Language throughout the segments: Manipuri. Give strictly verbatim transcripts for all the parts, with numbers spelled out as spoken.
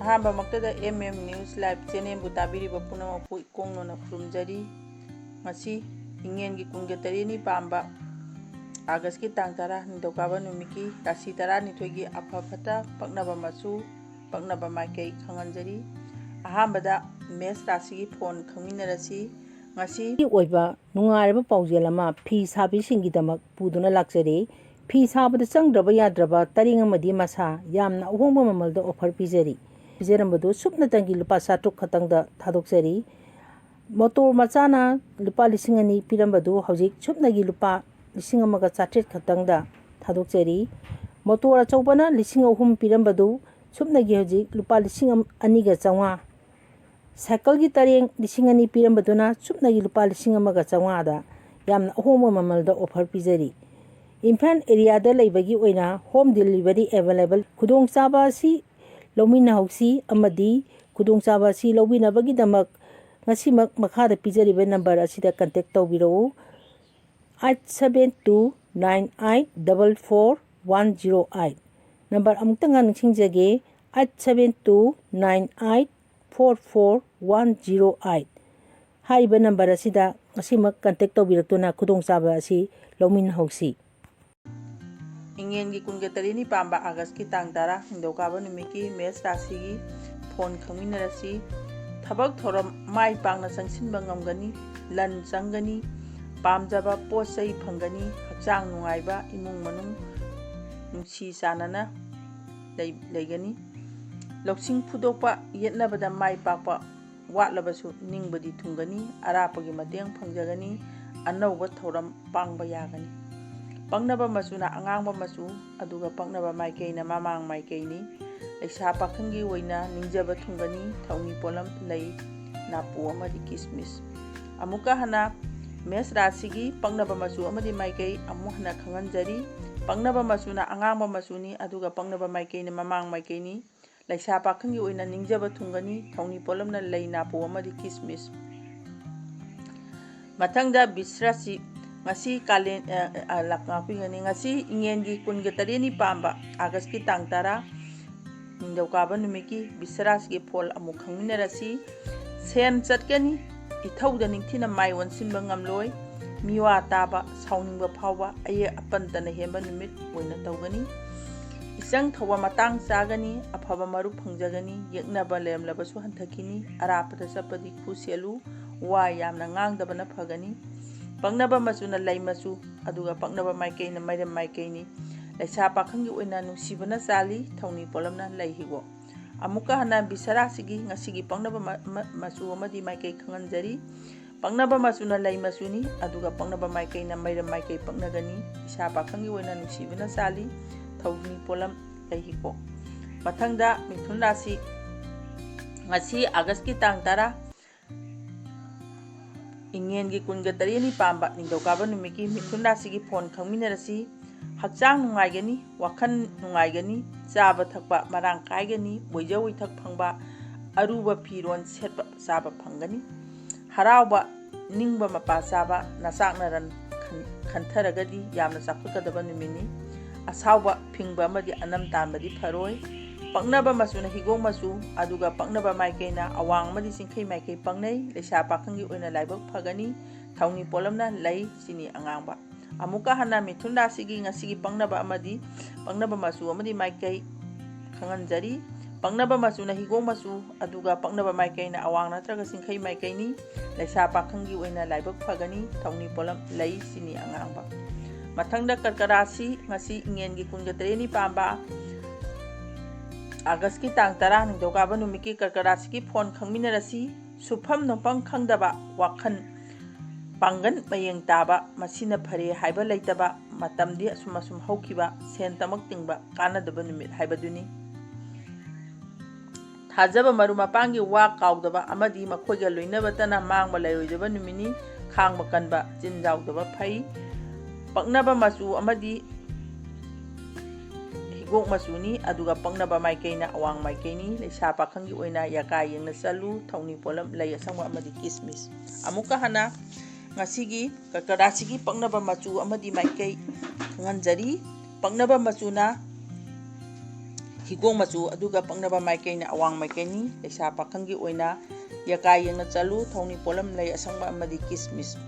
ꯑꯍꯥꯟꯕꯃꯛꯇꯗ M M News Live channelꯕꯨ ꯇꯥꯕꯤꯔꯤꯕ ꯄꯨꯝꯅꯃꯛꯄꯨ ꯏꯀꯣꯡꯅꯣꯅ ꯈꯨꯔꯨꯝꯖꯔꯤ꯫ ꯉꯁꯤ ꯏꯉꯦꯟꯒꯤ ꯀꯨꯟꯒ ꯇꯔꯦꯠꯅꯤ ꯄꯥꯟꯕ ꯑꯥꯒꯁꯀꯤ ꯇꯥꯡ ꯇꯔꯥ ꯅꯤꯡꯊꯧꯀꯥꯕ ꯅꯨꯃꯤꯠꯀꯤ ꯔꯥꯁꯤ ꯇꯔꯥꯅꯤꯊꯣꯏꯒꯤ ꯑꯐ ꯐꯠꯇ, ꯄꯛꯅꯕ ꯃꯆꯨ, ꯄꯛꯅꯕ ꯃꯥꯏꯀꯩ ꯈꯪꯍꯟꯖꯔꯤ꯫ ꯑꯍꯥꯟꯕꯗ ꯃꯦꯁ ꯔꯥꯁꯤꯒꯤ ꯐꯣꯟ ꯈꯪꯃꯤꯟꯅꯔꯁꯤ꯫ ꯉꯁꯤ ꯑꯣꯏꯕ ꯅꯨꯡꯉꯥꯏꯔꯕ ꯄꯥꯎꯖꯦꯜ ꯑꯃ ꯐꯤ ꯁꯥꯕꯤꯁꯤꯡꯒꯤꯗꯃꯛ ꯄꯨꯗꯨꯅ ꯂꯥꯛꯆꯔꯤ꯫ ꯐꯤ ꯁꯥꯕꯗ ꯆꯪꯗ꯭ꯔꯕ ꯌꯥꯗ꯭ꯔꯕ ꯇꯔꯦꯡ ꯑꯃꯗꯤ ꯃꯁꯥ ꯌꯥꯝꯅ ꯑꯍꯣꯡꯕ ꯃꯃꯜꯗ offer ꯄꯤꯖꯔꯤ꯫ ꯄꯤꯖꯔꯝꯕꯗꯨ ꯁꯨꯞꯅꯇꯪꯒꯤ ꯂꯨꯄꯥ ꯆꯥꯇ꯭ꯔꯨꯛ ꯈꯛꯇꯪꯗ ꯊꯥꯗꯣꯛꯆꯔꯤ꯫ ꯃꯣꯇꯣꯔ ꯃꯆꯥꯅ ꯂꯨꯄꯥ ꯂꯤꯁꯤꯡ ꯑꯅꯤ ꯄꯤꯔꯝꯕꯗꯨ ꯍꯧꯖꯤꯛ ꯁꯨꯞꯅꯒꯤ ꯂꯨꯄꯥ ꯂꯤꯁꯤꯡ ꯑꯃꯒ ꯆꯥꯇ꯭ꯔꯦꯠ ꯈꯛꯇꯪꯗ ꯊꯥꯗꯣꯛꯆꯔꯤ꯫ ꯃꯣꯇꯣꯔ ꯑꯆꯧꯕꯅ ꯂꯤꯁꯤꯡ ꯑꯍꯨꯝ ꯄꯤꯔꯝꯕꯗꯨ ꯁꯨꯞꯅꯒꯤ ꯍꯧꯖꯤꯛ ꯂꯨꯄꯥ ꯂꯤꯁꯤꯡ ꯑꯅꯤꯒ ꯆꯥꯝꯃꯉꯥ꯫ ꯁꯥꯏꯀꯜꯒꯤ ꯇꯔꯦꯡ ꯂꯤꯁꯤꯡ ꯑꯅꯤ ꯄꯤꯔꯝꯕꯗꯨꯅ ꯁꯨꯞꯅꯒꯤ ꯂꯨꯄꯥ ꯂꯤꯁꯤꯡ ꯑꯃꯒ ꯆꯥꯝꯃꯉꯥꯗ ꯌꯥꯝꯅ ꯑꯍꯣꯡꯕ ꯃꯃꯜꯗ offer ꯄꯤꯖꯔꯤ꯫ ꯏꯝꯐꯥꯜ areaꯗ ꯂꯩꯕꯒꯤ ꯑꯣꯏꯅ home delivery available꯫ ꯈꯨꯗꯣꯡꯆꯥꯕ ꯑꯁꯤ ꯂꯧꯃꯤꯟꯅꯍꯧꯁꯤ ꯑꯃꯗꯤ ꯈꯨꯗꯣꯡꯆꯥꯕ ꯑꯁꯤ ꯂꯧꯕꯤꯅꯕꯒꯤꯗꯃꯛ ꯉꯁꯤꯃꯛ ꯃꯈꯥꯗ ꯄꯤꯖꯔꯤꯕ number ꯑꯁꯤꯗ contact ꯇꯧꯕꯤꯔꯛꯎ, eight seven two nine eight double four one zero eight꯫ Number ꯑꯃꯨꯛꯇꯪꯒ ꯅꯤꯡꯁꯤꯡꯖꯒꯦ, eight seven two nine eight four four one zero eight꯫ ꯍꯥꯏꯔꯤꯕ number ꯑꯁꯤꯗ ꯉꯁꯤꯃꯛ contact ꯇꯧꯕꯤꯔꯛꯇꯨꯅ ꯈꯨꯗꯣꯡꯆꯥꯕ ꯑꯁꯤ ꯂꯧꯃꯤꯟꯅꯍꯧꯁꯤ꯫ ꯏꯉꯦꯟꯒꯤ ꯀꯨꯟꯒ ꯇꯔꯦꯠꯅꯤ ꯄꯥꯟꯕ ꯑꯥꯒꯁꯀꯤ ꯇꯥꯡ ꯇꯔꯥ ꯅꯤꯡꯊꯧꯀꯥꯕ ꯅꯨꯃꯤꯠꯀꯤ ꯃꯦꯁ ꯔꯥꯁꯤꯒꯤ ꯐꯣꯟ ꯈꯪꯃꯤꯟꯅꯔꯁꯤ꯫ ꯊꯕꯛ ꯊꯧꯔꯝ ꯃꯥꯏ ꯄꯥꯛꯅ ꯆꯪꯁꯤꯟꯕ ꯉꯝꯒꯅꯤ, ꯂꯟ ꯆꯪꯒꯅꯤ, ꯄꯥꯝꯖꯕ ꯄꯣꯠ ꯆꯩ ꯐꯪꯒꯅꯤ, ꯍꯛꯆꯥꯡ ꯅꯨꯡꯉꯥꯏꯕ, ꯏꯃꯨꯡ ꯃꯅꯨꯡ ꯅꯨꯡꯁꯤ ꯆꯥꯟꯅꯅ ꯂꯩ-, ꯂꯩꯒꯅꯤ꯫ ꯂꯧꯁꯤꯡ ꯐꯨꯗꯣꯛꯄ, ꯌꯦꯠꯅꯕꯗ ꯃꯥꯏ ꯄꯥꯛꯄ, ꯋꯥꯠꯂꯕꯁꯨ ꯅꯤꯡꯕꯗꯤ ꯊꯨꯡꯒꯅꯤ, ꯑꯔꯥꯞꯄꯒꯤ ꯃꯇꯦꯡ ꯐꯪꯖꯒꯅꯤ, ꯑꯅꯧꯕ ꯊꯧꯔꯝ ꯄꯥꯡꯕ ꯌꯥꯒꯅꯤ꯫ ꯄꯛꯅꯕ ꯃꯆꯨꯅ ꯑꯉꯥꯡꯕ ꯃꯆꯨ, ꯑꯗꯨꯒ ꯄꯛꯅꯕ ꯃꯥꯏꯀꯩꯅ ꯃꯃꯥꯡ ꯃꯥꯏꯀꯩꯅꯤ꯫ ꯂꯩꯁꯥ ꯄꯥꯈꯪꯒꯤ ꯑꯣꯏꯅ ꯅꯤꯡꯖꯕ ꯊꯨꯡꯒꯅꯤ, ꯊꯧꯅꯤ ꯄꯣꯠꯂꯝ ꯂꯩ, ꯅꯥꯄꯨ ꯑꯃꯗꯤ ꯀꯤꯁꯃꯤꯁ꯫ ꯑꯃꯨꯛꯀ ꯍꯟꯅ ꯃꯦꯁ ꯔꯥꯁꯤꯒꯤ ꯄꯛꯅꯕ ꯃꯆꯨ ꯑꯃꯗꯤ ꯃꯥꯏꯀꯩ ꯑꯃꯨꯛ ꯍꯟꯅ ꯈꯪꯍꯟꯖꯔꯤ꯫ ꯄꯛꯅꯕ ꯃꯆꯨꯅ ꯑꯉꯥꯡꯕ ꯃꯆꯨꯅꯤ, ꯑꯗꯨꯒ ꯄꯛꯅꯕ ꯃꯥꯏꯀꯩꯅ ꯃꯃꯥꯡ ꯃꯥꯏꯀꯩꯅꯤ꯫ ꯂꯩꯁꯥ ꯄꯥꯈꯪꯒꯤ ꯑꯣꯏꯅ ꯅꯤꯡꯖꯕ ꯊꯨꯡꯒꯅꯤ, ꯊꯧꯅꯤ ꯄꯣꯠꯂꯝꯅ ꯂꯩ, ꯅꯥꯄꯨ ꯑꯃꯗꯤ ꯀꯤꯁꯃꯤꯁ꯫ ꯃꯊꯪꯗ ꯕꯤꯁ ꯔꯥꯁꯤ꯫ ꯉꯁꯤ ꯀꯥꯂꯦꯟ, ꯑ, ꯑ, ꯂꯥꯛ-, ꯉꯥꯛꯄꯤꯒꯅꯤ꯫ ꯉꯁꯤ ꯏꯉꯦꯟꯒꯤ ꯀꯨꯟꯒ ꯇꯔꯦꯠꯅꯤ ꯄꯥꯟꯕ, ꯑꯥꯒꯁꯀꯤ ꯇꯥꯡ ꯇꯔꯥ, ꯅꯤꯡꯊꯧꯀꯥꯕ ꯅꯨꯃꯤꯠꯀꯤ ꯕꯤꯁꯔꯥꯁꯤꯒꯤ ꯐꯣꯜ ꯑꯃꯨꯛ ꯈꯪꯃꯤꯟꯅꯔꯁꯤ꯫ ꯁꯦꯟ ꯆꯠꯀꯅꯤ, ꯏꯊꯧꯗ ꯅꯤꯡꯊꯤꯅ ꯃꯥꯏ ꯑꯣꯟꯁꯤꯟꯕ ꯉꯝꯂꯣꯏ, ꯃꯤꯋꯥ ꯇꯥꯕ, ꯁꯥꯎꯅꯤꯡꯕ ꯐꯥꯎꯕ, ꯑꯌꯦꯛ ꯑꯄꯟꯇꯅ ꯍꯦꯟꯕ ꯅꯨꯃꯤꯠ ꯑꯣꯏꯅ ꯇꯧꯒꯅꯤ꯫ ꯏꯆꯪ ꯊꯧꯕ ꯃꯇꯥꯡ ꯆꯥꯒꯅꯤ, ꯑꯐꯕ ꯃꯔꯨꯞ ꯐꯪꯖꯒꯅꯤ, ꯌꯦꯛꯅꯕ ꯂꯩꯔꯝꯂꯕꯁꯨ ꯍꯟꯊꯈꯤꯅꯤ, ꯑꯔꯥꯞꯄꯗ ꯆꯠꯄꯗꯤ ꯈꯨ ꯁꯦꯜꯂꯨ, ꯋꯥ ꯌꯥꯝꯅ ꯉꯥꯡꯗꯕꯅ ꯐꯒꯅꯤ꯫ ꯄꯛꯅꯕ ꯃꯆꯨꯅ ꯂꯩ ꯃꯆꯨ, ꯑꯗꯨꯒ ꯄꯛꯅꯕ ꯃꯥꯏꯀꯩꯅ ꯃꯩꯔꯝ ꯃꯥꯏꯀꯩꯅꯤ꯫ ꯂꯩꯁꯥ ꯄꯥꯈꯪꯒꯤ ꯑꯣꯏꯅ ꯅꯨꯡꯁꯤꯕꯅ ꯆꯥꯜꯂꯤ, ꯊꯧꯅꯤ ꯄꯣꯠꯂꯝꯅ ꯂꯩ ꯍꯤꯒꯣꯛ꯫ ꯑꯃꯨꯛꯀ ꯍꯟꯅ ꯕꯤꯁꯔꯥꯁꯤꯒꯤ ꯉꯁꯤꯒꯤ ꯄꯛꯅꯕ ꯃ-, ꯃ-, ꯃꯆꯨ ꯑꯃꯗꯤ ꯃꯥꯏꯀꯩ ꯈꯪꯍꯟꯖꯔꯤ꯫ ꯄꯛꯅꯕ ꯃꯆꯨꯅ ꯂꯩ ꯃꯆꯨꯅꯤ, ꯑꯗꯨꯒ ꯄꯛꯅꯕ ꯃꯥꯏꯀꯩꯅ ꯃꯩꯔꯝ ꯃꯥꯏꯀꯩ ꯄꯛꯅꯒꯅꯤ꯫ ꯏꯁꯥ ꯄꯥꯈꯪꯒꯤ ꯑꯣꯏꯅ ꯅꯨꯡꯁꯤꯕꯅ ꯆꯥꯜꯂꯤ, ꯊꯧꯅꯤ ꯄꯣꯠꯂꯝ ꯂꯩ ꯍꯤꯒꯣꯛ꯫ ꯃꯊꯪꯗ ꯃꯤꯊꯨꯟ ꯔꯥꯁꯤ, ꯉꯁꯤ ꯑꯥꯒꯁꯀꯤ ꯇꯥꯡ ꯇꯔꯥ, ꯏꯉꯦꯟꯒꯤ ꯀꯨꯟꯒ ꯇꯔꯦꯠꯅꯤ ꯄꯥꯟꯕ ꯅꯤꯡꯊꯧꯀꯥꯕ ꯅꯨꯃꯤꯠꯀꯤ ꯃꯤꯊꯨꯟ ꯔꯥꯁꯤꯒꯤ ꯐꯣꯟ ꯈꯪꯃꯤꯟꯅꯔꯁꯤ꯫ ꯍꯛꯆꯥꯡ ꯅꯨꯡꯉꯥꯏꯒꯅꯤ, ꯋꯥꯈꯜ ꯅꯨꯡꯉꯥꯏꯒꯅꯤ, ꯆꯥꯕ ꯊꯛꯄ ꯃꯔꯥꯡ ꯀꯥꯏꯒꯅꯤ, ꯑꯣꯏꯖ ꯑꯣꯏꯊꯛ ꯐꯪꯕ, ꯑꯔꯨꯕ ꯐꯤꯔꯣꯜ ꯁꯦꯠꯄ ꯆꯥꯕ ꯐꯪꯒꯅꯤ꯫ ꯍꯔꯥꯎꯕ, ꯅꯤꯡꯕ ꯃꯄꯥ ꯆꯥꯕ, ꯅꯆꯥꯛꯅꯔꯟ ꯈꯟ-, ꯈꯟꯊꯔꯒꯗꯤ ꯌꯥꯝꯅ ꯆꯥꯎꯈꯠꯀꯗꯕ ꯅꯨꯃꯤꯠꯅꯤ꯫ ꯑꯁꯥꯎꯕ, ꯐꯤꯡꯕ ꯑꯃꯗꯤ ꯑꯅꯝ ꯇꯥꯟꯕꯗꯤ ꯐꯔꯣꯏ꯫ ꯄꯛꯅꯕ ꯃꯆꯨꯅ ꯍꯤꯒꯣꯛ ꯃꯆꯨ, ꯑꯗꯨꯒ ꯄꯛꯅꯕ ꯃꯥꯏꯀꯩꯅ ꯑꯋꯥꯡ ꯑꯃꯗꯤ ꯆꯤꯡꯈꯩ ꯃꯥꯏꯀꯩ ꯄꯛꯅꯩ꯫ ꯂꯩꯁꯥ ꯄꯥꯈꯪꯒꯤ ꯑꯣꯏꯅ ꯂꯥꯏꯕꯛ ꯐꯒꯅꯤ꯫ ꯊꯧꯅꯤ ꯄꯣꯠꯂꯝꯅ ꯂꯩ, ꯆꯤꯅꯤ ꯑꯉꯥꯡꯕ꯫ ꯑꯃꯨꯛꯀ ꯍꯟꯅ ꯃꯤꯊꯨꯟ ꯔꯥꯁꯤꯒꯤ ꯉꯁꯤꯒꯤ ꯄꯛꯅꯕ ꯑꯃꯗꯤ ꯄꯛꯅꯕ ꯃꯆꯨ ꯑꯃꯗꯤ ꯃꯥꯏꯀꯩ ꯈꯪꯍꯟꯖꯔꯤ꯫ ꯄꯛꯅꯕ ꯃꯆꯨꯅ ꯍꯤꯒꯣꯛ ꯃꯆꯨ, ꯑꯗꯨꯒ ꯄꯛꯅꯕ ꯃꯥꯏꯀꯩꯅ ꯑꯋꯥꯡ ꯅꯠꯇ꯭ꯔꯒ ꯆꯤꯡꯈꯩ ꯃꯥꯏꯀꯩꯅꯤ꯫ ꯂꯩꯁꯥ ꯄꯥꯈꯪꯒꯤ ꯑꯣꯏꯅ ꯂꯥꯏꯕꯛ ꯐꯒꯅꯤ꯫ ꯊꯧꯅꯤ ꯄꯣꯠꯂꯝ ꯂꯩ, ꯆꯤꯅꯤ ꯑꯉꯥꯡꯕ꯫ ꯃꯊꯪꯗ ꯀꯔꯀ ꯔꯥꯁꯤ, ꯉꯁꯤ ꯏꯉꯦꯟꯒꯤ ꯀꯨꯟꯒ ꯇꯔꯦꯠꯅꯤ ꯄꯥꯟꯕ ꯑꯥꯒꯁꯀꯤ ꯇꯥꯡ ꯇꯔꯥ ꯅꯤꯡꯊꯧꯀꯥꯕ ꯅꯨꯃꯤꯠꯀꯤ ꯀꯔꯀ ꯔꯥꯁꯤꯒꯤ ꯐꯣꯟ ꯈꯪꯃꯤꯟꯅꯔꯁꯤ꯫ ꯁꯨꯐꯝ ꯅꯣꯝꯐꯝ ꯈꯪꯗꯕ, ꯋꯥꯈꯜ ꯄꯥꯡꯒꯜ ꯃꯌꯦꯡ ꯇꯥꯕ, ꯃꯁꯤꯅ ꯐꯔꯦ ꯍꯥꯏꯕ ꯂꯩꯇꯕ, ꯃꯇꯝꯗꯤ ꯑꯁꯨꯝ ꯑꯁꯨꯝ ꯍꯧꯈꯤꯕ, ꯁꯦꯟ ꯇꯃꯛ ꯇꯤꯡꯕ, ꯀꯥꯟꯅꯗꯕ ꯅꯨꯃꯤꯠ ꯍꯥꯏꯕꯗꯨꯅꯤ꯫ ꯊꯥꯖꯕ ꯃꯔꯨꯞ ꯃꯄꯥꯡꯒꯤ ꯋꯥ ꯀꯥꯎꯗꯕ ꯑꯃꯗꯤ ꯃꯈꯣꯏꯒ ꯂꯣꯏꯅꯕꯇꯅ ꯃꯥꯡꯕ ꯂꯩꯔꯣꯏꯗꯕ ꯅꯨꯃꯤꯠꯅꯤ꯫ ꯈꯥꯡꯕ ꯀꯟꯕ, ꯆꯤꯟ ꯌꯥꯎꯗꯕ ꯐꯩ꯫ ꯄꯛꯅꯕ ꯃꯆꯨ ꯑꯃꯗꯤ ꯍꯤꯒꯣꯛ ꯃꯆꯨꯅꯤ, ꯑꯗꯨꯒ ꯄꯛꯅꯕ ꯃꯥꯏꯀꯩꯅ ꯑꯋꯥꯡ ꯃꯥꯏꯀꯩꯅꯤ꯫ ꯂꯩꯁꯥ ꯄꯥꯈꯪꯒꯤ ꯑꯣꯏꯅ ꯌꯥꯀꯥ ꯌꯦꯡꯅ ꯆꯠꯂꯨ, ꯊꯧꯅꯤ ꯄꯣꯠꯂꯝ, ꯂꯩ ꯑꯁꯪꯕ ꯑꯃꯗꯤ ꯀꯤꯁꯃꯤꯁ꯫ ꯑꯃꯨꯛꯀ ꯍꯟꯅ ꯉꯁꯤꯒꯤ ꯀꯔꯀ ꯔꯥꯁꯤꯒꯤ ꯄꯛꯅꯕ ꯃꯆꯨ ꯑꯃꯗꯤ ꯃꯥꯏꯀꯩ ꯈꯪꯍꯟꯖꯔꯤ꯫ ꯄꯛꯅꯕ ꯃꯆꯨꯅ ꯍꯤꯒꯣꯛ ꯃꯆꯨ, ꯑꯗꯨꯒ ꯄꯛꯅꯕ ꯃꯥꯏꯀꯩꯅ ꯑꯋꯥꯡ ꯃꯥꯏꯀꯩꯅꯤ꯫ ꯂꯩꯁꯥ ꯄꯥꯈꯪꯒꯤ ꯑꯣꯏꯅ ꯌꯦꯀꯥ ꯌꯦꯡꯅ ꯆꯠꯂꯨ, ꯊꯧꯅꯤ ꯄꯣꯠꯂꯝ, ꯂꯩ ꯑꯁꯪꯕ ꯑꯃꯗꯤ ꯀꯤꯁꯃꯤꯁ꯫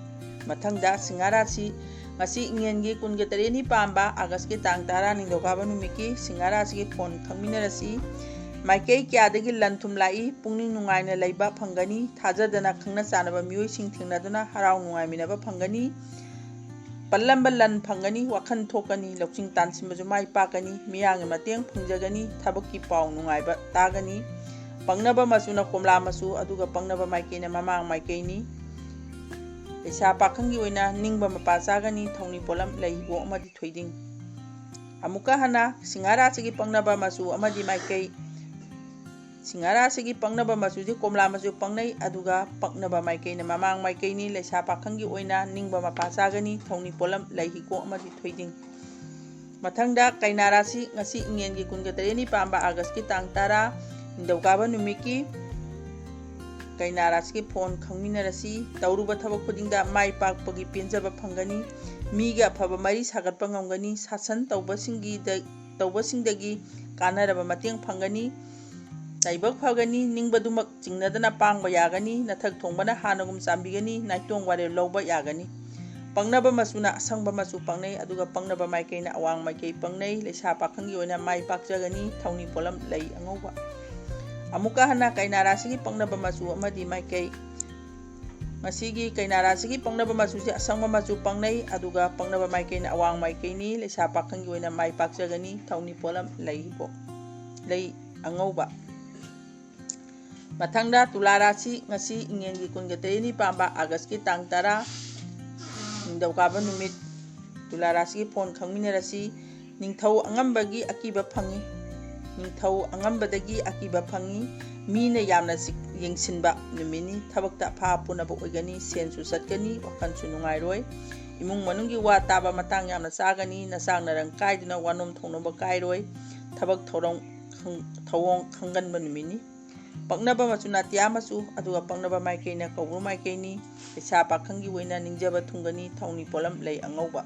ꯃꯊꯪꯗ ꯁꯤꯡꯍꯥꯔꯥꯁꯤ ꯉꯁꯤ ꯏꯉꯦꯟꯒꯤ ꯀꯨꯟꯒ ꯇꯔꯦꯠꯅꯤ ꯄꯥꯟꯕ ꯑꯥꯒꯁꯀꯤ ꯇꯥꯡ ꯇꯔꯥ ꯅꯤꯡꯊꯧꯀꯥꯕ ꯅꯨꯃꯤꯠꯀꯤ ꯁꯤꯡꯍꯥꯔꯥꯁꯤꯒꯤ ꯐꯣꯟ ꯈꯪꯃꯤꯟꯅꯔꯁꯤ꯫ ꯃꯥꯏꯀꯩ ꯀꯌꯥꯗꯒꯤ ꯂꯟ ꯊꯨꯝ ꯂꯥꯛꯏ? ꯄꯨꯛꯅꯤꯡ ꯅꯨꯡꯉꯥꯏꯅ ꯂꯩꯕ ꯐꯪꯒꯅꯤ꯫ ꯊꯥꯖꯗꯅ ꯈꯪꯅ ꯆꯥꯟꯅꯕ ꯃꯤꯑꯣꯏꯁꯤꯡ ꯊꯦꯡꯅꯗꯨꯅ ꯍꯔꯥꯎ ꯅꯨꯡꯉꯥꯏꯃꯤꯟꯅꯕ ꯐꯪꯒꯅꯤ꯫ ꯄꯜꯂꯝꯕ ꯂꯟ ꯐꯪꯒꯅꯤ꯫ ꯋꯥꯈꯜ ꯊꯣꯛꯀꯅꯤ꯫ ꯂꯧꯁꯤꯡ ꯇꯥꯟꯁꯤꯟꯕꯁꯨ ꯃꯥꯏ ꯄꯥꯛꯀꯅꯤ꯫ ꯃꯤꯌꯥꯝꯒꯤ ꯃꯇꯦꯡ ꯐꯪꯖꯒꯅꯤ꯫ ꯊꯕꯛꯀꯤ ꯄꯥꯎ ꯅꯨꯡꯉꯥꯏꯕ ꯇꯥꯒꯅꯤ꯫ ꯄꯛꯅꯕ ꯃꯆꯨꯅ ꯀꯣꯝꯂꯥ ꯃꯆꯨ, ꯑꯗꯨꯒ ꯄꯛꯅꯕ ꯃꯥꯏꯀꯩꯅ ꯃꯃꯥꯡ ꯃꯥꯏꯀꯩꯅꯤ꯫ ꯂꯩꯁꯥ ꯄꯥꯈꯪꯒꯤ ꯑꯣꯏꯅ ꯅꯤꯡꯕ ꯃꯄꯥ ꯆꯥꯒꯅꯤ꯫ ꯊꯧꯅꯤ ꯄꯣꯠꯂꯝ, ꯂꯩ, ꯍꯤꯒꯣꯛ ꯑꯃꯗꯤ ꯊꯣꯏꯗꯤꯡ꯫ ꯑꯃꯨꯛꯀ ꯍꯟꯅ ꯁꯤꯡꯍꯥꯔꯥꯁꯤꯒꯤ ꯄꯛꯅꯕ ꯃꯆꯨ ꯑꯃꯗꯤ ꯃꯥꯏꯀꯩ꯫ ꯁꯤꯡꯍꯥꯔꯥꯁꯤꯒꯤ ꯄꯛꯅꯕ ꯃꯆꯨꯁꯤ ꯀꯣꯝꯂꯥ ꯃꯆꯨ ꯄꯛꯅꯩ, ꯑꯗꯨꯒ ꯄꯛꯅꯕ ꯃꯥꯏꯀꯩꯅ ꯃꯃꯥꯡ ꯃꯥꯏꯀꯩꯅꯤ꯫ ꯂꯩꯁꯥ ꯄꯥꯈꯪꯒꯤ ꯑꯣꯏꯅ ꯅꯤꯡꯕ ꯃꯄꯥ ꯆꯥꯒꯅꯤ꯫ ꯊꯧꯅꯤ ꯄꯣꯠꯂꯝ, ꯂꯩ, ꯍꯤꯒꯣꯛ ꯑꯃꯗꯤ ꯊꯣꯏꯗꯤꯡ꯫ ꯃꯊꯪꯗ ꯀꯩꯅꯥ ꯔꯥꯁꯤ, ꯉꯁꯤ ꯏꯉꯦꯟꯒꯤ ꯀꯨꯟꯒ ꯇꯔꯦꯠꯅꯤ ꯄꯥꯟꯕ ꯑꯥꯒꯁꯀꯤ ꯇꯥꯡ ꯇꯔꯥ, ꯅꯤꯡꯊꯧꯀꯥꯕ ꯅꯨꯃꯤꯠꯀꯤ ꯀꯩꯅꯥ ꯔꯥꯁꯤꯒꯤ ꯐꯣꯟ ꯈꯪꯃꯤꯟꯅꯔꯁꯤ꯫ ꯇꯧꯔꯨꯕ ꯊꯕꯛ ꯈꯨꯗꯤꯡꯗ ꯃꯥꯏ ꯄꯥꯛꯄꯒꯤ ꯄꯦꯟꯖꯕ ꯐꯪꯒꯅꯤ꯫ ꯃꯤꯒ ꯑꯐꯕ ꯃꯔꯤ ꯁꯥꯒꯠꯄ ꯉꯝꯒꯅꯤ꯫ ꯁꯥꯁꯟ ꯇꯧꯕꯁꯤꯡꯒꯤꯗ-, ꯇꯧꯕꯁꯤꯡꯗꯒꯤ ꯀꯥꯟꯅꯔꯕ ꯃꯇꯦꯡ ꯐꯪꯒꯅꯤ꯫ ꯂꯥꯏꯕꯛ ꯐꯒꯅꯤ꯫ ꯅꯤꯡꯕꯗꯨꯃꯛ ꯆꯤꯡꯅꯗꯅ ꯄꯥꯡꯕ ꯌꯥꯒꯅꯤ꯫ ꯅꯊꯛ ꯊꯣꯡꯕꯅ ꯍꯥꯟꯅꯒꯨꯝ ꯆꯥꯟꯕꯤꯒꯅꯤ꯫ ꯅꯥꯏꯇꯣꯝ ꯋꯥꯔꯦꯞ ꯂꯧꯕ ꯌꯥꯒꯅꯤ꯫ ꯄꯛꯅꯕ ꯃꯆꯨꯅ ꯑꯁꯪꯕ ꯃꯆꯨ ꯄꯛꯅꯩ, ꯑꯗꯨꯒ ꯄꯛꯅꯕ ꯃꯥꯏꯀꯩꯅ ꯑꯋꯥꯡ ꯃꯥꯏꯀꯩ ꯄꯛꯅꯩ꯫ ꯂꯩꯁꯥ ꯄꯥꯈꯪꯒꯤ ꯑꯣꯏꯅ ꯃꯥꯏ ꯄꯥꯛꯆꯒꯅꯤ꯫ ꯊꯧꯅꯤ ꯄꯣꯠꯂꯝ, ꯂꯩ ꯑꯉꯧꯕ꯫ ꯑꯃꯨꯛꯀ ꯍꯟꯅ ꯀꯩꯅꯥ ꯔꯥꯁꯤꯒꯤ ꯄꯛꯅꯕ ꯃꯆꯨ ꯑꯃꯗꯤ ꯃꯥꯏꯀꯩ꯫ ꯉꯁꯤꯒꯤ ꯀꯩꯅꯥ ꯔꯥꯁꯤꯒꯤ ꯄꯛꯅꯕ ꯃꯆꯨꯁꯦ ꯑꯁꯪꯕ ꯃꯆꯨ ꯄꯛꯅꯩ, ꯑꯗꯨꯒ ꯄꯛꯅꯕ ꯃꯥꯏꯀꯩꯅ ꯑꯋꯥꯡ ꯃꯥꯏꯀꯩꯅꯤ꯫ ꯂꯩꯁꯥ ꯄꯥꯈꯪꯒꯤ ꯑꯣꯏꯅ ꯃꯥꯏ ꯄꯥꯛꯆꯒꯅꯤ꯫ ꯊꯧꯅꯤ ꯄꯣꯠꯂꯝ, ꯂꯩ ꯍꯤꯒꯣꯛ, ꯂꯩ ꯑꯉꯧꯕ꯫ ꯃꯊꯪꯗ ꯇꯨꯂꯥ ꯔꯥꯁꯤ, ꯉꯁꯤ ꯏꯉꯦꯟꯒꯤ ꯀꯨꯟꯒ ꯇꯔꯦꯠꯅꯤ ꯄꯥꯟꯕ ꯑꯥꯒꯁꯀꯤ ꯇꯥꯡ ꯇꯔꯥ, ꯅꯤꯡꯊꯧꯀꯥꯕ ꯅꯨꯃꯤꯠ꯫ ꯇꯨꯂꯥ ꯔꯥꯁꯤꯒꯤ ꯐꯣꯟ ꯈꯪꯃꯤꯟꯅꯔꯁꯤ꯫ ꯅꯤꯡꯊꯧ ꯑꯉꯝꯕꯒꯤ ꯑꯀꯤꯕ ꯐꯪꯉꯤ꯫ ꯅꯤꯡꯊꯧ ꯑꯉꯝꯕꯗꯒꯤ ꯑꯀꯤꯕ ꯐꯪꯉꯤ꯫ ꯃꯤꯅ ꯌꯥꯝꯅ ꯆꯤꯛ-, ꯌꯦꯡꯁꯤꯟꯕ ꯅꯨꯃꯤꯠꯅꯤ꯫ ꯊꯕꯛꯇ ꯑꯐꯥ ꯑꯄꯨꯅꯕ ꯑꯣꯏꯒꯅꯤ꯫ ꯁꯦꯟꯁꯨ ꯆꯠꯀꯅꯤ꯫ ꯋꯥꯈꯜꯁꯨ ꯅꯨꯡꯉꯥꯏꯔꯣꯏ꯫ ꯏꯃꯨꯡ ꯃꯅꯨꯡꯒꯤ ꯋꯥ ꯇꯥꯕ ꯃꯇꯥꯡ ꯌꯥꯝꯅ ꯆꯥꯒꯅꯤ꯫ ꯅꯆꯥꯛ ꯅꯔꯪ ꯀꯥꯏꯗꯨꯅ ꯋꯥꯅꯣꯝ ꯊꯣꯛꯅꯣꯝꯕ ꯀꯥꯏꯔꯣꯏ꯫ ꯊꯕꯛ ꯊꯧꯔꯝ ꯈꯪ-, ꯊꯧꯑꯣꯡ ꯈꯪꯒꯟꯕ ꯅꯨꯃꯤꯠꯅꯤ꯫ ꯄꯛꯅꯕ ꯃꯆꯨꯅ ꯑꯇꯤꯌꯥ ꯃꯆꯨ, ꯑꯗꯨꯒ ꯄꯛꯅꯕ ꯃꯥꯏꯀꯩꯅ ꯀꯧꯕ꯭ꯔꯨ ꯃꯥꯏꯀꯩꯅꯤ꯫ ꯂꯩꯁꯥ ꯄꯥꯈꯪꯒꯤ ꯑꯣꯏꯅ ꯅꯤꯡꯖꯕ ꯊꯨꯡꯒꯅꯤ꯫ ꯊꯧꯅꯤ ꯄꯣꯠꯂꯝ, ꯂꯩ ꯑꯉꯧꯕ꯫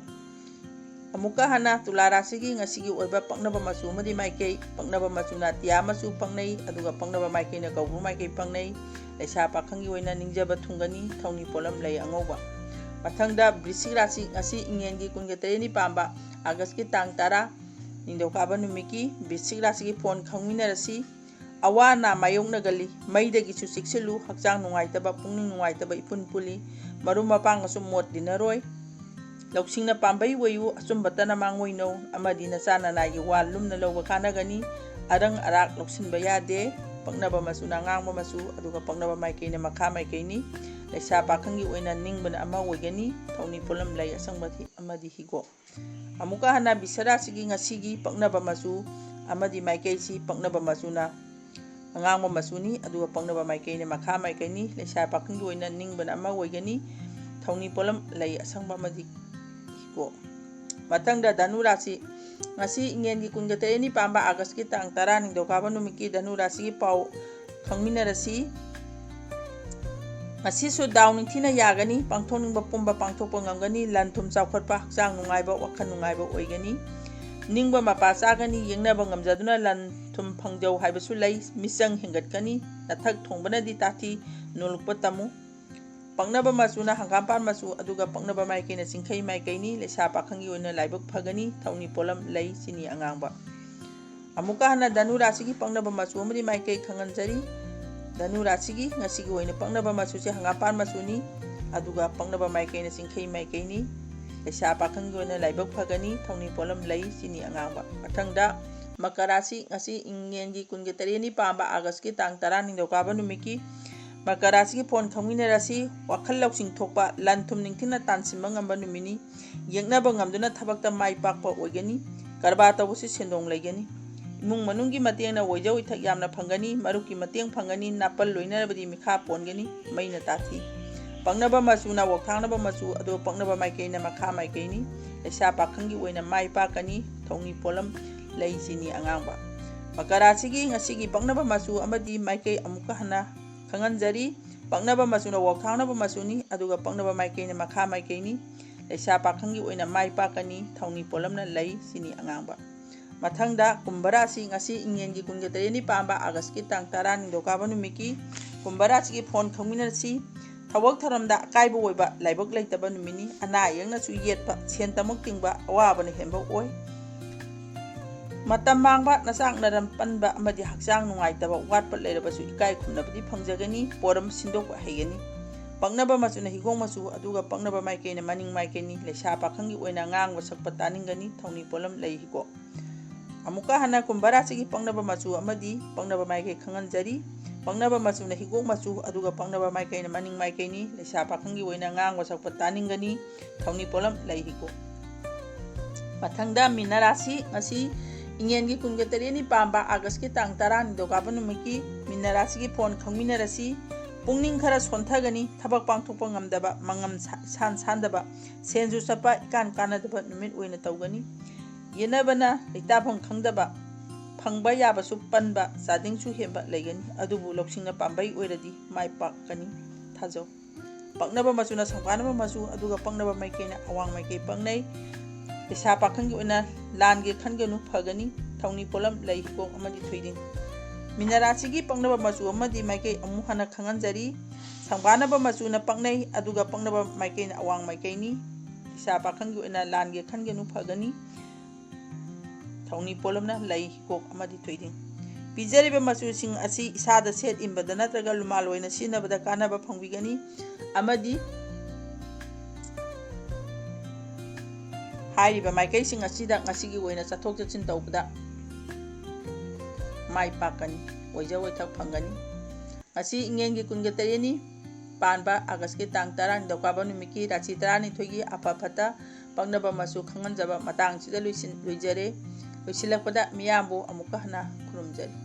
ꯑꯃꯨꯛꯀ ꯍꯟꯅ ꯇꯨꯂꯥ ꯔꯥꯁꯤꯒꯤ ꯉꯁꯤꯒꯤ ꯑꯣꯏꯕ ꯄꯛꯅꯕ ꯃꯆꯨ ꯑꯃꯗꯤ ꯃꯥꯏꯀꯩ, ꯄꯛꯅꯕ ꯃꯆꯨꯅ ꯑꯇꯤꯌꯥ ꯃꯆꯨ ꯄꯛꯅꯩ, ꯑꯗꯨꯒ ꯄꯛꯅꯕ ꯃꯥꯏꯀꯩꯅ ꯀꯧꯕ꯭ꯔꯨ ꯃꯥꯏꯀꯩ ꯄꯛꯅꯩ꯫ ꯂꯩꯁꯥ ꯄꯥꯈꯪꯒꯤ ꯑꯣꯏꯅ ꯅꯤꯡꯖꯕ ꯊꯨꯡꯒꯅꯤ, ꯊꯧꯅꯤ ꯄꯣꯠꯂꯝ ꯂꯩ ꯑꯉꯧꯕ꯫ ꯃꯊꯪꯗ ꯕ꯭ꯔꯤꯁꯤꯛ ꯔꯥꯁꯤ, ꯉꯁꯤ ꯏꯉꯦꯟꯒꯤ ꯀꯨꯟꯒ ꯇꯔꯦꯠꯅꯤ ꯄꯥꯟꯕ ꯑꯥꯒꯁꯀꯤ ꯇꯥꯡ ꯇꯔꯥ, ꯅꯤꯡꯊꯧꯀꯥꯕ ꯅꯨꯃꯤꯠꯀꯤ ꯕ꯭ꯔꯤꯁꯤꯛ ꯔꯥꯁꯤꯒꯤ ꯐꯣꯟ ꯈꯪꯃꯤꯟꯅꯔꯁꯤ꯫ ꯑꯋꯥ ꯑꯅꯥ ꯃꯥꯌꯣꯛꯅꯒꯜꯂꯤ꯫ ꯃꯩꯗꯒꯤꯁꯨ ꯆꯦꯛꯁꯤꯜꯂꯨ꯫ ꯍꯛꯆꯥꯡ ꯅꯨꯡꯉꯥꯏꯇꯕ, ꯄꯨꯛꯅꯤꯡ ꯅꯨꯡꯉꯥꯏꯇꯕ ꯏꯄꯨꯟ ꯄꯨꯜꯂꯤ꯫ ꯃꯔꯨꯞ ꯃꯄꯥꯡꯒꯁꯨ ꯃꯣꯠ ꯇꯤꯟꯅꯔꯣꯏ꯫ ꯂꯧꯁꯤꯡꯅ ꯄꯥꯝꯕꯩ ꯑꯣꯏꯌꯨ, ꯑꯆꯨꯝꯕꯇꯅ ꯃꯥꯡꯑꯣꯏꯅꯧ, ꯑꯃꯗꯤ ꯅꯆꯥ ꯅꯅꯥꯏꯒꯤ ꯋꯥ ꯂꯨꯝꯅ ꯂꯧꯕ ꯀꯥꯟꯅꯒꯅꯤ꯫ ꯑꯔꯪ ꯑꯔꯥꯛ ꯂꯧꯁꯤꯟꯕ ꯌꯥꯗꯦ꯫ ꯄꯛꯅꯕ ꯃꯆꯨꯅ ꯑꯉꯥꯡꯕ ꯃꯆꯨ, ꯑꯗꯨꯒ ꯄꯛꯅꯕ ꯃꯥꯏꯀꯩꯅ ꯃꯈꯥ ꯃꯥꯏꯀꯩꯅꯤ꯫ ꯂꯩꯁꯥ ꯄꯥꯈꯪꯒꯤ ꯑꯣꯏꯅ ꯅꯤꯡꯕꯅ ꯑꯃ ꯑꯣꯏꯒꯅꯤ꯫ ꯊꯧꯅꯤ ꯄꯣꯠꯂꯝ ꯂꯩ ꯑꯁꯪꯕ ꯑꯃꯗꯤ ꯍꯤꯒꯣꯛ꯫ ꯑꯃꯨꯛꯀ ꯍꯟꯅ ꯕꯤꯁꯔꯥꯁꯤꯒꯤ ꯉꯁꯤꯒꯤ ꯄꯛꯅꯕ ꯃꯆꯨ ꯑꯃꯗꯤ ꯃꯥꯏꯀꯩꯁꯤ ꯄꯛꯅꯕ ꯃꯆꯨꯅ ꯑꯉꯥꯡꯕ ꯃꯆꯨꯅꯤ, ꯑꯗꯨꯒ ꯄꯛꯅꯕ ꯃꯥꯏꯀꯩꯅ ꯃꯈꯥ ꯃꯥꯏꯀꯩꯅꯤ꯫ ꯂꯩꯁꯥ ꯄꯥꯈꯪꯒꯤ ꯑꯣꯏꯅ ꯅꯤꯡꯕꯅ ꯑꯃ ꯑꯣꯏꯒꯅꯤ꯫ ꯊꯧꯅꯤ ꯄꯣꯠꯂꯝ ꯂꯩ ꯑꯁꯪꯕ ꯑꯃꯗꯤ ꯍꯤꯒꯣꯛ꯫ ꯃꯊꯪꯗ ꯙꯅꯨ ꯔꯥꯁꯤ꯫ ꯉꯁꯤ ꯏꯉꯦꯟꯒꯤ ꯀꯨꯟꯒ ꯇꯔꯦꯠꯅꯤ ꯄꯥꯟꯕ ꯑꯥꯒꯁꯀꯤ ꯇꯥꯡ ꯇꯔꯥ, ꯅꯤꯡꯊꯧꯀꯥꯕ ꯅꯨꯃꯤꯠꯀꯤ ꯙꯅꯨ ꯔꯥꯁꯤꯒꯤ ꯄꯥꯎ ꯈꯪꯃꯤꯟꯅꯔꯁꯤ꯫ ꯉꯁꯤꯁꯨ ꯗꯥꯎ ꯅꯤꯡꯊꯤꯅ ꯌꯥꯒꯅꯤ꯫ ꯄꯥꯡꯊꯣꯛꯅꯤꯡꯕ ꯄꯨꯝꯕ ꯄꯥꯡꯊꯣꯛꯄ ꯉꯝꯒꯅꯤ꯫ ꯂꯟ ꯊꯨꯝ ꯆꯥꯎꯈꯠꯄ, ꯍꯛꯆꯥꯡ ꯅꯨꯡꯉꯥꯏꯕ, ꯋꯥꯈꯜ ꯅꯨꯡꯉꯥꯏꯕ ꯑꯣꯏꯒꯅꯤ꯫ ꯅꯤꯡꯕ ꯃꯄꯥ ꯆꯥꯒꯅꯤ꯫ ꯌꯦꯛꯅꯕ ꯉꯝꯖꯗꯨꯅ ꯂꯟ ꯊꯨꯝ ꯐꯪꯖꯧ ꯍꯥꯏꯕꯁꯨ ꯂꯩ꯫ ꯃꯤꯆꯪ ꯍꯦꯟꯒꯠꯀꯅꯤ꯫ ꯅꯊꯛ ꯊꯣꯡꯕꯅꯗꯤ ꯇꯥꯊꯤ꯫ ꯅꯣꯂꯨꯛꯄ ꯇꯝꯃꯨ꯫ ꯄꯛꯅꯕ ꯃꯆꯨꯅ ꯍꯪꯒꯥꯝꯄꯥꯟ ꯃꯆꯨ, ꯑꯗꯨꯒ ꯄꯛꯅꯕ ꯃꯥꯏꯀꯩꯅ ꯆꯤꯡꯈꯩ ꯃꯥꯏꯀꯩꯅꯤ꯫ ꯂꯩꯁꯥ ꯄꯥꯈꯪꯒꯤ ꯑꯣꯏꯅ ꯂꯥꯏꯕꯛ ꯐꯒꯅꯤ꯫ ꯊꯧꯅꯤ ꯄꯣꯠꯂꯝ ꯂꯩ, ꯆꯤꯅꯤ ꯑꯉꯥꯡꯕ꯫ ꯑꯃꯨꯛꯀ ꯍꯟꯅ ꯙꯅꯨ ꯔꯥꯁꯤꯒꯤ ꯄꯛꯅꯕ ꯃꯆꯨ ꯑꯃꯗꯤ ꯃꯥꯏꯀꯩ ꯈꯪꯍꯟꯖꯔꯤ꯫ ꯙꯅꯨ ꯔꯥꯁꯤꯒꯤ ꯉꯁꯤꯒꯤ ꯑꯣꯏꯅ ꯄꯛꯅꯕ ꯃꯆꯨꯁꯦ ꯍꯪꯒꯥꯝꯄꯥꯟ ꯃꯆꯨꯅꯤ, ꯑꯗꯨꯒ ꯄꯛꯅꯕ ꯃꯥꯏꯀꯩꯅ ꯆꯤꯡꯈꯩ ꯃꯥꯏꯀꯩꯅꯤ꯫ ꯂꯩꯁꯥ ꯄꯥꯈꯪꯒꯤ ꯑꯣꯏꯅ ꯂꯥꯏꯕꯛ ꯐꯒꯅꯤ꯫ ꯊꯧꯅꯤ ꯄꯣꯠꯂꯝ ꯂꯩ, ꯆꯤꯅꯤ ꯑꯉꯥꯡꯕ꯫ ꯃꯊꯪꯗ ꯃꯀꯔ ꯔꯥꯁꯤ, ꯉꯁꯤ ꯏꯉꯦꯟꯒꯤ ꯀꯨꯟꯒ ꯇꯔꯦꯠꯅꯤ ꯄꯥꯟꯕ ꯑꯥꯒꯁꯀꯤ ꯇꯥꯡ ꯇꯔꯥ, ꯅꯤꯡꯊꯧꯀꯥꯕ ꯅꯨꯃꯤꯠꯀꯤ ꯃꯀꯔ ꯔꯥꯁꯤꯒꯤ ꯐꯣꯟ ꯈꯪꯃꯤꯟꯅꯔꯁꯤ꯫ ꯋꯥꯈꯜ ꯂꯧꯁꯤꯡ ꯊꯣꯛꯄ, ꯂꯟ ꯊꯨꯝ ꯅꯤꯡꯊꯤꯅ ꯇꯥꯟꯁꯤꯟꯕ ꯉꯝꯕ ꯅꯨꯃꯤꯠꯅꯤ꯫ ꯌꯦꯛꯅꯕ ꯉꯝꯗꯨꯅ ꯊꯕꯛꯇ ꯃꯥꯏ ꯄꯥꯛꯄ ꯑꯣꯏꯒꯅꯤ꯫ ꯀꯔꯕꯥꯔ ꯇꯧꯕꯁꯤ ꯁꯦꯟꯗꯣꯡ ꯂꯩꯒꯅꯤ꯫ ꯏꯃꯨꯡ ꯃꯅꯨꯡꯒꯤ ꯃꯇꯦꯡꯅ ꯑꯣꯏꯖ ꯑꯣꯏꯊꯛ ꯌꯥꯝꯅ ꯐꯪꯒꯅꯤ꯫ ꯃꯔꯨꯞꯀꯤ ꯃꯇꯦꯡ ꯐꯪꯒꯅꯤ꯫ ꯅꯥꯄꯜ ꯂꯣꯏꯅꯔꯕꯗꯤ ꯃꯤꯈꯥ ꯄꯣꯟꯒꯅꯤ꯫ ꯃꯩꯅ ꯇꯥꯊꯤ꯫ ꯄꯛꯅꯕ ꯃꯆꯨꯅ ꯋꯥꯎꯊꯥꯡꯅꯕ ꯃꯆꯨ, ꯑꯗꯣ ꯄꯛꯅꯕ ꯃꯥꯏꯀꯩꯅ ꯃꯈꯥ ꯃꯥꯏꯀꯩꯅꯤ꯫ ꯂꯩꯁꯥ ꯄꯥꯈꯪꯒꯤ ꯑꯣꯏꯅ ꯃꯥꯏ ꯄꯥꯛꯀꯅꯤ꯫ ꯊꯧꯅꯤ ꯄꯣꯠꯂꯝ ꯂꯩ, ꯆꯤꯅꯤ ꯑꯉꯥꯡꯕ꯫ ꯃꯀꯔ ꯔꯥꯁꯤꯒꯤ ꯉꯁꯤꯒꯤ ꯄꯛꯅꯕ ꯃꯆꯨ ꯑꯃꯗꯤ ꯃꯥꯏꯀꯩ ꯑꯃꯨꯛꯀ ꯍꯟꯅ ꯈꯪꯍꯟꯖꯔꯤ꯫ ꯄꯛꯅꯕ ꯃꯆꯨꯅ ꯋꯥꯎꯊꯥꯡꯅꯕ ꯃꯆꯨꯅꯤ, ꯑꯗꯨꯒ ꯄꯛꯅꯕ ꯃꯥꯏꯀꯩꯅ ꯃꯈꯥ ꯃꯥꯏꯀꯩꯅꯤ꯫ ꯂꯩꯁꯥ ꯄꯥꯈꯪꯒꯤ ꯑꯣꯏꯅ ꯃꯥꯏ ꯄꯥꯛꯀꯅꯤ꯫ ꯊꯧꯅꯤ ꯄꯣꯠꯂꯝꯅ ꯂꯩ, ꯆꯤꯅꯤ ꯑꯉꯥꯡꯕ꯫ ꯃꯊꯪꯗ ꯀꯨꯝꯚ ꯔꯥꯁꯤ, ꯉꯁꯤ ꯏꯪꯉꯦꯟꯒꯤ ꯀꯨꯟꯒ ꯇꯔꯦꯠꯅꯤ ꯄꯥꯟꯕ ꯑꯥꯒꯁꯀꯤ ꯇꯥꯡ ꯇꯔꯥ ꯅꯤꯡꯊꯧꯀꯥꯕ ꯅꯨꯃꯤꯠꯀꯤ ꯀꯨꯝꯚ ꯔꯥꯁꯤꯒꯤ ꯐꯣꯟ ꯈꯪꯃꯤꯟꯅꯔꯁꯤ꯫ ꯊꯕꯛ ꯊꯧꯔꯝꯗ ꯑꯀꯥꯏꯕ ꯑꯣꯏꯕ, ꯂꯥꯏꯕꯛ ꯂꯩꯇꯕ ꯅꯨꯃꯤꯠꯅꯤ꯫ ꯑꯅꯥ ꯑꯌꯦꯛꯅꯁꯨ ꯌꯦꯠꯄ, ꯁꯦꯟ ꯇꯃꯛ ꯇꯤꯡꯕ, ꯑꯋꯥꯕꯅ ꯍꯦꯟꯕ ꯑꯣꯏ꯫ ꯃꯇꯝ ꯃꯥꯡꯕ, ꯅꯆꯥꯛ ꯅꯔꯝ ꯄꯟꯕ ꯑꯃꯗꯤ ꯍꯛꯆꯥꯡ ꯅꯨꯡꯉꯥꯏꯇꯕ, ꯋꯥꯠꯄ ꯂꯩꯔꯕꯁꯨ ꯏꯀꯥꯏ ꯈꯨꯝꯅꯕꯗꯤ ꯐꯪꯖꯒꯅꯤ꯫ ꯄꯣꯔꯝ ꯁꯤꯟꯗꯣꯛꯄ ꯍꯩꯒꯅꯤ꯫ ꯄꯛꯅꯕ ꯃꯆꯨꯅ ꯍꯤꯒꯣꯛ ꯃꯆꯨ, ꯑꯗꯨꯒ ꯄꯛꯅꯕ ꯃꯥꯏꯀꯩꯅ ꯃꯅꯤꯡ ꯃꯥꯏꯀꯩꯅꯤ꯫ ꯂꯩꯁꯥ ꯄꯥꯈꯪꯒꯤ ꯑꯣꯏꯅ ꯉꯥꯡꯕ ꯁꯛꯄ ꯇꯥꯅꯤꯡꯒꯅꯤ꯫ ꯊꯧꯅꯤ ꯄꯣꯠꯂꯝ ꯂꯩ ꯍꯤꯒꯣꯛ꯫ ꯑꯃꯨꯛꯀ ꯍꯟꯅ ꯀꯨꯝꯚ ꯔꯥꯁꯤꯒꯤ ꯄꯛꯅꯕ ꯃꯆꯨ ꯑꯃꯗꯤ ꯄꯛꯅꯕ ꯃꯥꯏꯀꯩ ꯈꯪꯍꯟꯖꯔꯤ꯫ ꯄꯛꯅꯕ ꯃꯆꯨꯅ ꯍꯤꯒꯣꯛ ꯃꯆꯨ, ꯑꯗꯨꯒ ꯄꯛꯅꯕ ꯃꯥꯏꯀꯩꯅ ꯃꯅꯤꯡ ꯃꯥꯏꯀꯩꯅꯤ꯫ ꯂꯩꯁꯥ ꯄꯥꯈꯪꯒꯤ ꯑꯣꯏꯅ ꯉꯥꯡꯕ ꯁꯛꯄ ꯇꯥꯅꯤꯡꯒꯅꯤ꯫ ꯊꯧꯅꯤ ꯄꯣꯠꯂꯝ ꯂꯩ ꯍꯤꯒꯣꯛ꯫ ꯃꯊꯪꯗ ꯃꯤꯅ ꯔꯥꯁꯤ, ꯉꯁꯤ ꯏꯉꯦꯟꯒꯤ ꯀꯨꯟꯒ ꯇꯔꯦꯠꯅꯤ ꯄꯥꯟꯕ ꯑꯥꯒꯁꯀꯤ ꯇꯥꯡ ꯇꯔꯥ ꯅꯤꯡꯊꯧꯀꯥꯕ ꯅꯨꯃꯤꯠꯀꯤ ꯃꯤꯅ ꯔꯥꯁꯤꯒꯤ ꯐꯣꯟ ꯈꯪꯃꯤꯟꯅꯔꯁꯤ꯫ ꯄꯨꯛꯅꯤꯡ ꯈꯔ ꯁꯣꯟꯊꯒꯅꯤ꯫ ꯊꯕꯛ ꯄꯥꯡꯊꯣꯛꯄ ꯉꯝꯗꯕ, ꯃꯉꯝ ꯁꯥ-, ꯏꯁꯥꯟ ꯁꯥꯟꯗꯕ, ꯁꯦꯟꯁꯨ ꯆꯠꯄ ꯏꯀꯥꯟ ꯀꯥꯟꯅꯗꯕ ꯅꯨꯃꯤꯠ ꯑꯣꯏꯅ ꯇꯧꯒꯅꯤ꯫ ꯌꯦꯠꯅꯕꯅ ꯂꯩꯇꯥꯐꯝ ꯈꯪꯗꯕ, ꯐꯪꯕ ꯌꯥꯕꯁꯨ ꯄꯟꯕ, ꯆꯥꯗꯤꯡꯁꯨ ꯍꯦꯟꯕ ꯂꯩꯒꯅꯤ꯫ ꯑꯗꯨꯕꯨ ꯂꯧꯁꯤꯡꯅ ꯄꯥꯝꯕꯩ ꯑꯣꯏꯔꯗꯤ ꯃꯥꯏ ꯄꯥꯛꯀꯅꯤ꯫ ꯊꯥꯖꯧ꯫ ꯄꯛꯅꯕ ꯃꯆꯨꯅ ꯁꯪꯕꯥꯅꯕ ꯃꯆꯨ, ꯑꯗꯨꯒ ꯄꯛꯅꯕ ꯃꯥꯏꯀꯩꯅ ꯑꯋꯥꯡ ꯃꯥꯏꯀꯩ ꯄꯛꯅꯩ꯫ ꯂꯩꯁꯥ ꯄꯥꯈꯪꯒꯤ ꯑꯣꯏꯅ ꯂꯥꯟꯒꯦ ꯈꯟꯒꯅꯨ, ꯐꯒꯅꯤ꯫ ꯊꯧꯅꯤ ꯄꯣꯠꯂꯝ ꯂꯩ ꯍꯤꯒꯣꯛ ꯑꯃꯗꯤ ꯊꯣꯏꯗꯤꯡ꯫ ꯃꯤꯅ ꯔꯥꯁꯤꯒꯤ ꯄꯛꯅꯕ ꯃꯆꯨ ꯑꯃꯗꯤ ꯃꯥꯏꯀꯩ ꯑꯃꯨꯛ ꯍꯟꯅ ꯈꯪꯍꯟꯖꯔꯤ꯫ ꯁꯪꯕꯥꯅꯕ ꯃꯆꯨꯅ ꯄꯛꯅꯩ, ꯑꯗꯨꯒ ꯄꯛꯅꯕ ꯃꯥꯏꯀꯩꯅ ꯑꯋꯥꯡ ꯃꯥꯏꯀꯩꯅꯤ꯫ ꯂꯩꯁꯥ ꯄꯥꯈꯪꯒꯤ ꯑꯣꯏꯅ ꯂꯥꯟꯒꯦ ꯈꯟꯒꯅꯨ, ꯐꯒꯅꯤ꯫ ꯊꯧꯅꯤ ꯄꯣꯠꯂꯝꯅ ꯂꯩ ꯍꯤꯒꯣꯛ ꯑꯃꯗꯤ ꯊꯣꯏꯗꯤꯡ꯫ ꯄꯤꯖꯔꯤꯕ ꯃꯆꯨꯁꯤꯡ ꯑꯁꯤ ꯏꯁꯥꯗ ꯁꯦꯠ ꯏꯟꯕꯗ ꯅꯠꯇ꯭ꯔꯒ ꯂꯨꯃꯥꯜ ꯑꯣꯏꯅ ꯁꯤꯖꯤꯟꯅꯕꯗ ꯀꯥꯟꯅꯕ ꯐꯪꯕꯤꯒꯅꯤ ꯑꯃꯗꯤ ꯍꯥꯏꯔꯤꯕ ꯃꯥꯏꯀꯩꯁꯤꯡ ꯑꯁꯤꯗ ꯉꯁꯤꯒꯤ ꯑꯣꯏꯅ ꯆꯠꯊꯣꯛ ꯆꯠꯁꯤꯟ ꯇꯧꯕꯗ ꯃꯥꯏ ꯄꯥꯛꯀꯅꯤ, ꯑꯣꯏꯖ ꯑꯣꯏꯊꯛ ꯐꯪꯒꯅꯤ꯫ ꯉꯁꯤ ꯏꯉꯦꯟꯒꯤ ꯀꯨꯟꯒ ꯇꯔꯦꯠꯅꯤ ꯄꯥꯟꯕ ꯑꯥꯒꯁꯀꯤ ꯇꯥꯡ ꯇꯔꯥ ꯅꯤꯡꯊꯧꯀꯥꯕ ꯅꯨꯃꯤꯠꯀꯤ ꯔꯥꯁꯤ ꯇꯔꯥꯅꯤꯊꯣꯏꯒꯤ ꯑꯐ ꯐꯠꯇ ꯄꯛꯅꯕ ꯃꯆꯨ ꯈꯪꯍꯟꯖꯕ ꯃꯇꯥꯡꯁꯤꯗ ꯂꯣꯏꯁꯤꯟ-, ꯂꯣꯏꯖꯔꯦ꯫ ꯂꯣꯏꯁꯤꯜꯂꯛꯄꯗ ꯃꯤꯌꯥꯝꯕꯨ ꯑꯃꯨꯛꯀ ꯍꯟꯅ ꯈꯨꯔꯨꯝꯖꯔꯤ꯫